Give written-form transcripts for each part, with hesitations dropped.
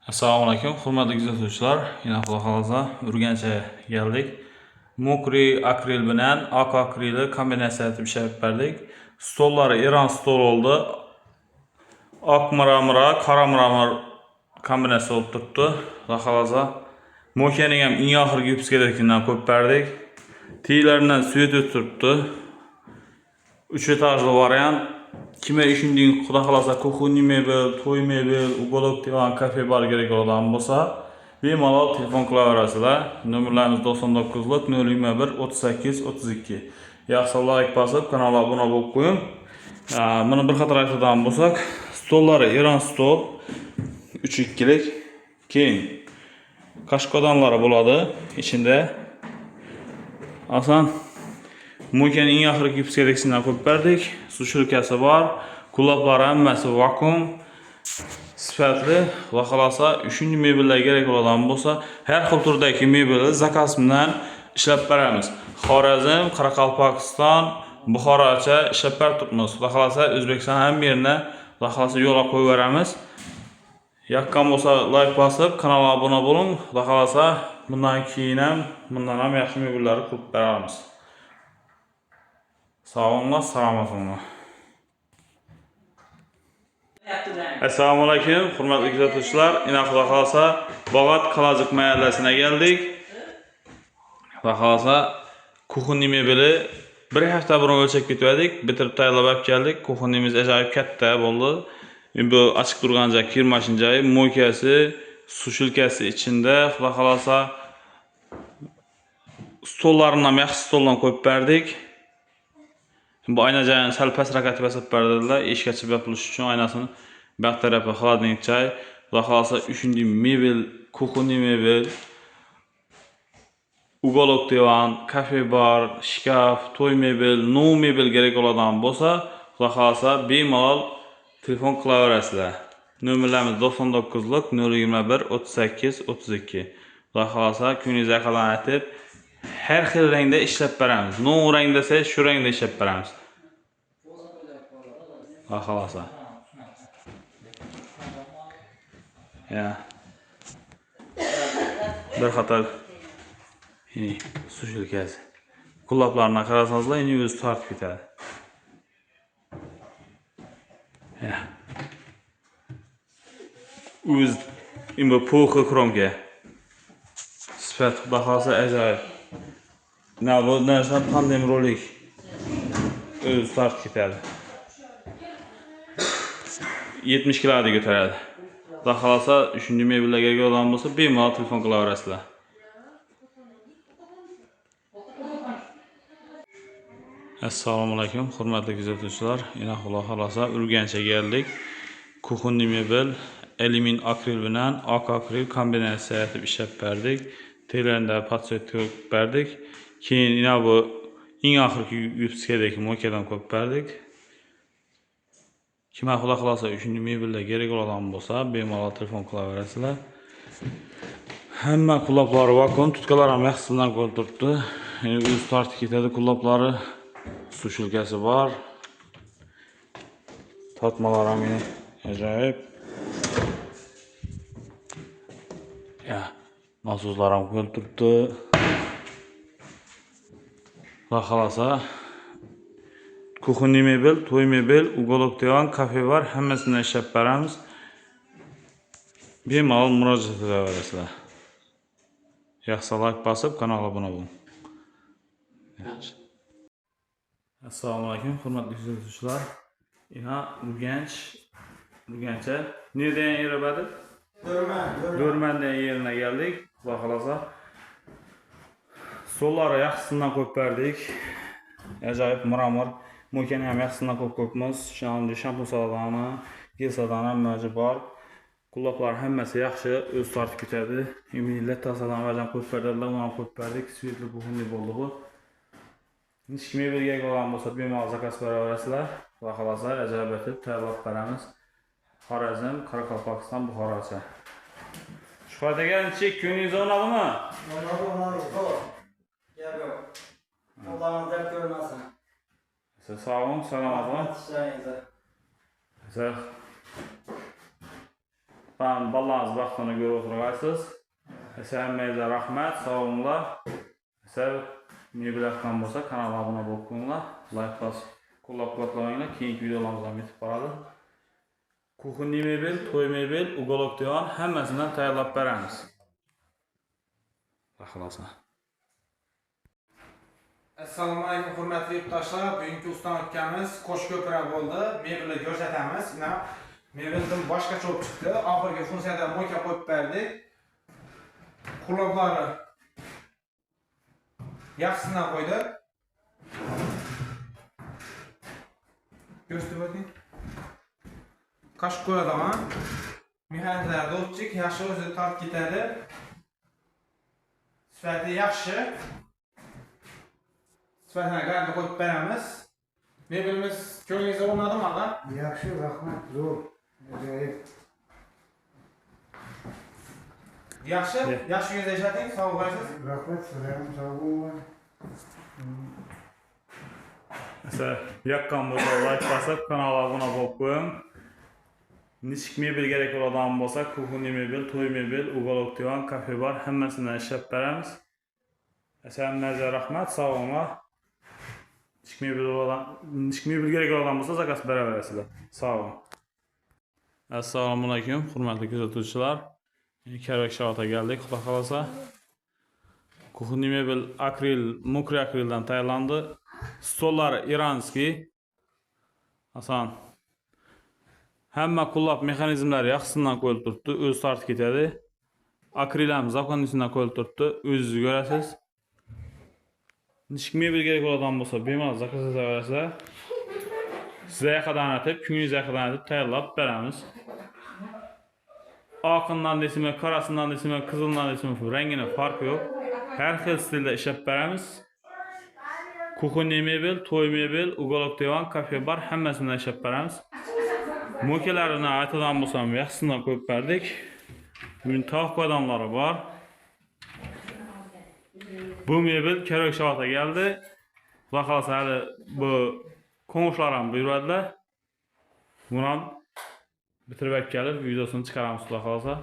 Assalomu alaykum, hurmatli kuzatuvchilar. Yana Xudo xolasa Urganchga keldik. Мокрый akril bilan oq akrili kombinatsiya etib ishlab berdik. Stollari Eron stol oldi. Oq мрамор, qora мрамор kombinatsiya bo'lib turibdi. Xudo xolasa мойка ning ham eng oxirgi выпуск dagidan qo'yib berdik. Tiylaridan свет o'tib turibdi. 3 этаж li variant. Kime shunday Xudo xolasa кухонный mebel, to'y mebel, уголок divan, kafe bar kerak bo'ladigan bo'lsa, bemalol telefon qilaverasizlar. Nomerlarimiz 99 021 38 32. Yaxshi, like bosib, kanalga obuna bo'lib qo'ying. Buni bir qator aytadigan bo'lsak, stollari Eron stol 3-2lik. Keyin qashqodonlari bo'ladi ichida. Asan мойка ning eng oxirgi выпуск dagisidan qo'yib berdik. Сушилка si bor, kuloplari hammasi vakuum sifatli. Xudo xolasa, shunday mebellar kerak bo'ladigan bo'lsa, har xil turdagi mebelni заказ bilan ishlab beramiz. Xorazm, Qoraqalpog'iston, Buxorocha ishlab berib turibmiz. Xudo xolasa, O'zbekiston hamma yerine Xudo xolasa yo'lga qo'yib beramiz. Yoqqan bo'lsa like bosib, kanalga obuna bo'ling. Xudo xolasa, bundan keyin ham bundan ham yaxshi mebellarni qilib beramiz. Sog' bo'linglar, salomat bo'linglar. Assalomu alaykum, hurmatli kuzatuvchilar. Ina Xudo xolasa Bog'ot Qal'ajiq mahallasiga keldik. Xudo xolasa кухонный mebeli bir hafta burun o'lchab ketib edik, bitirib tayyorlab olib keldik. Кухонный miz ajoyib katta bo'ldi. Bu ochiq turgan joy kir mashin joyi, мойка si, сушилка si ichida. Xudo xolasa stollarini ham yaxshi stoldan qo'yib berdik. Bu ayna joyini sal pastroq etib yasab berdilar. Eshik ochib yopilishi uchun aynasini bu yoq tarafi холодильник joy. Xudo xolasa shunday mebel, кухонный mebel, уголок divan, kafe bar, shkaf, to'y mebel, nov mebel kerak bo'ladigan bo'lsa, Xudo xolasa bemalol telefon qilaverasizlar. Nomerlarimiz 99 021 38 32. Xudo xolasa ko'nglingiz yaqindan aytib, har xil rangda ishlab beramiz. Nov rang desa, shu rangda ishlab beramiz. Xudo xolasa. Ya. Bir qator сушилка si. Kuloplarini qarasangizlar, endi o'zi tortib ketadi. Ya. O'z bu po'xi kromka. Sifat Xudo xolasa ajoyib. Na bu narsa tandem rolik. O'zi tortib ketadi. 70 kiloni ko'taradi. Xudo xolasa shunday mebellar kerak bo'lgan bo'lsa, bemalol telefon qilaverasizlar. Assalomu alaykum, hurmatli kuzatuvchilar. Ina Xudo xolasa Urganchga keldik. Кухонный mebel alyumin akril bilan oq akril kombinatsiya etib ishlab berdik. Telarida подсветка qo'yib berdik. Keyin ina bu eng oxirgi выпуск dagi мойка dan qo'yib berdik. Kimga Xudo xolasa shunday mebellar kerak bo'ladigan bo'lsa, bemalol telefon qilaverasizlar. Hamma kuloplari vakuum, tutkalar ham yaxshisidan qo'yib turibdi. Endi o'zi tortib ketadi kuloplari. Сушилка si bor. Tortmalar ham ajoyib. Ya, nasoslar ham qo'yilib turibdi. Xudo xolasa кухонный mebel, to'y mebel, уголок divan, kafe bar hammasini ishlab beramiz. Bemalol murojaat etaverasizlar. Yaxshi, like bosib, kanalga obuna bo'ling. Yaxshi. Assalomu alaykum, hurmatli kuzatuvchilar. Ina Urganch, Urgancha ne degan yeri bor edi? Do'rman, Do'rman. Do'rman degan yerine geldik. Xudo xolasa. Stollari yaxshisidan qo'yib berdik. Ajoyib мрамор. Мойка ni ham yaxshisidan qo'yib qo'yibmiz. Shampun saladani, gel saladani hammasi bor. Qulloqlar hammasi yaxshi, o'zi tortib ketadi. Millat tasadan vajan qo'yib berdilar, uni ham qo'yib berdik. Светлый кухонный bo'ldi bu. Hech mebel kerak bo'lgan bo'lsa, bemalol заказ beraverasizlar. Xudo xolasa ajoyib etib tayyorlab beramiz. Xorazm, Qoraqalpog'iston, Buxorocha. Shuhrat aka, nechik ko'nglingiz o'ynadimi? O'ynadi, o'ynadi, zo'r. Gap yo'q. Xudomiz dard ko'rmasin. Siz sog' bo'ling, salomat bo'ling. Rahmat ishlaringizga. Siz Ballarınız vaxtını görüb oturaqsınız. Əsə həmməyizə rəhmət, sağ olunlar. Əsə mebel haqqında bolsa kanala abunə olub qoyunlar. Like bas, qollab-quvvatlayınlar. Keyinki videolarımızdan yetib baradı. Kuxunni mebel, toy mebel, uqolok divan həmməsindən tayarlab bərəmiz. Baxılasın. Assalomu alaykum hurmatli yurtdoshlar. Bugungi ustanovkamiz Qo'shko'pira bo'ldi. Mebelni ko'rsatamiz. Mana mebeldan boshqacha bo'lib chiqdi. Oxirgi funksiyada moyka qo'yib berdik. Quloqlari yaxshisidan qo'ydik. Ko'rsatib o'ting. Qoshiq qo'yadigan mexanizmlar dolchik, yaxshi o'zi tortib ketadi. Sifati yaxshi. Sifatini garantiya qo'yib beramiz. Mebelimiz ko'nglingizga o'rnadimi aka? Yaxshi, rahmat, zo'r. Ajoyib. Yaxshi, yaxshi kuningizda ishlating, sog' bo'lasiz. Rahmat, sizlar ham sog' bo'linglar. Əsə yaqqan bolsa like basıb kanala abunə olub qoyun. Nişik mebel gerek olan bolsa kuxunni mebel, toy mebel, uqolok divan, kafe bar həmməsindən işləb bərəmiz. Əsə həmmənizə rəhmət, sağ olunlar. Nişik mebel gerek olan bolsa zakaz bərə verəsilər. Sağ olun. Assalamu alaykum, hurmatli kuzatuvchilar. Karvak Shavat'a geldik, Xudo xolasa. Kuxunni mebel akril, mokri akrildan tayyorlandi. Stollar iranskiy. Hasan. Hamma qullab mexanizmlari yaxshisidan qo'yilib turibdi, o'zi tortib ketadi. Akril ham zakonisidan qo'yilib turibdi, o'zingiz ko'rasiz. Nishik mebel kerak bo'ladigan bo'lsa, bemalol zakaz etaverasizlar. Sizga yaqindan atib, ko'nglingiz yaqindan atib tayyorlab beramiz. Oqindan desimi, qarasidan desimi, qizildan desimi, rangini farqi yo'q. Har xil stilda ishlab beramiz. Kuxunni mebel, to'y mebel, ugolok divan, kafe bar hammasidan ishlab beramiz. Mo'kalarini aytadigan bo'lsam, yaxshisidan qo'yib berdik. Buning toq qo'yganlari bor. Bu mebel Karvak Shavat'a geldi. Xudo xolasa hali bu qo'ng'ishlar ham buyuradilar. Buni ham bitirib olib kelib videosini chiqaramiz xudo xolasa.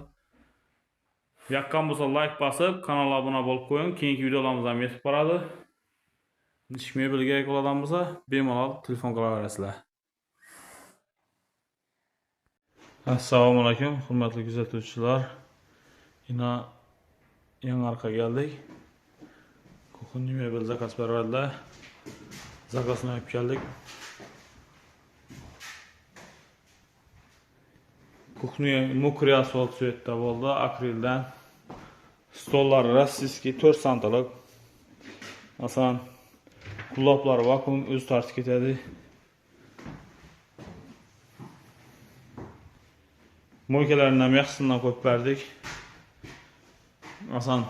Yoqqan bo'lsa like bosib, kanalga obuna bo'lib qo'ying. Keyingi videolarimiz ham yetib boradi. Nishik mebel kerak bo'ladigan bo'lsa, bemalol telefon qilaverasizlar. Assalomu alaykum, hurmatli kuzatuvchilar. Ina Yangi geldik. Kuxunni mebel zakaz beradilar. Zakazini olib keldik. Kuxni mokri asfalt suvetda bo'ldi, akrildan. Stollar rossiyskiy 4 santilik. Masalan, qullablar vakuum o'zi tortib ketadi. Moykalarini ham yaxshisidan qo'yib berdik. Masalan,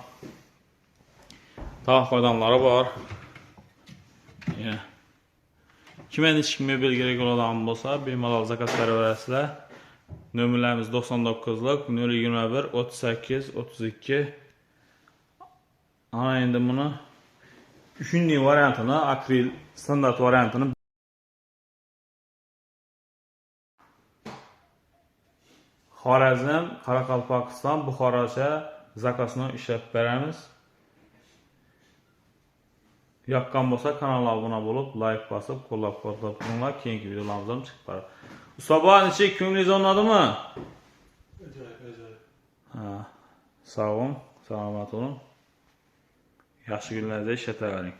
tog' qo'ydanlari bor. Kimə nişik mebel kerak bo'ladigan bo'lsa, bemalol zakaz beraverasizlar. Nomerlarimiz 99'luk 021 38 32. Ana endi buni 3-chi variantini, akril standart variantini Xorazm, Qoraqalpog'iston, Buxorocha zakazini ishlab beramiz. Yoqqan bo'lsa kanalga obuna bo'lib, like bosib, qo'llab-quvvatlab turinglar. Keyingi videolarimiz ham chiqib boradi. Ustobo, nechik ko'nglingiz o'rnadimi? Ajoyib, ajoyib. Ha, sog' bo'ling, salomat bo'ling. Yaxshi kunlarda ishlatavering.